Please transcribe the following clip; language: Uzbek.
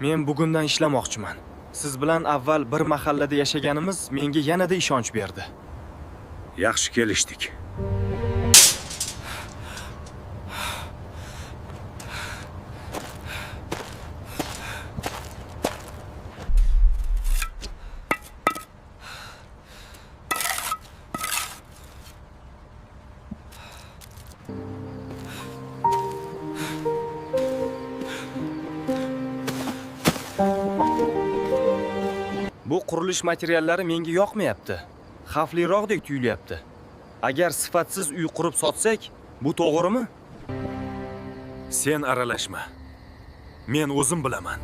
Men bugundan ishlamoqchiman. Siz bilan avval bir mahallada yashaganimiz menga yanada ishonch berdi. Yaxshi kelishdik. Bu qurilish materiallari menga yoqmayapti. Xavfliroqdek tuyulyapti. Agar sifatsiz uy qurib sotsak, bu to'g'rimi? Sen aralashma. Men o'zim bilaman.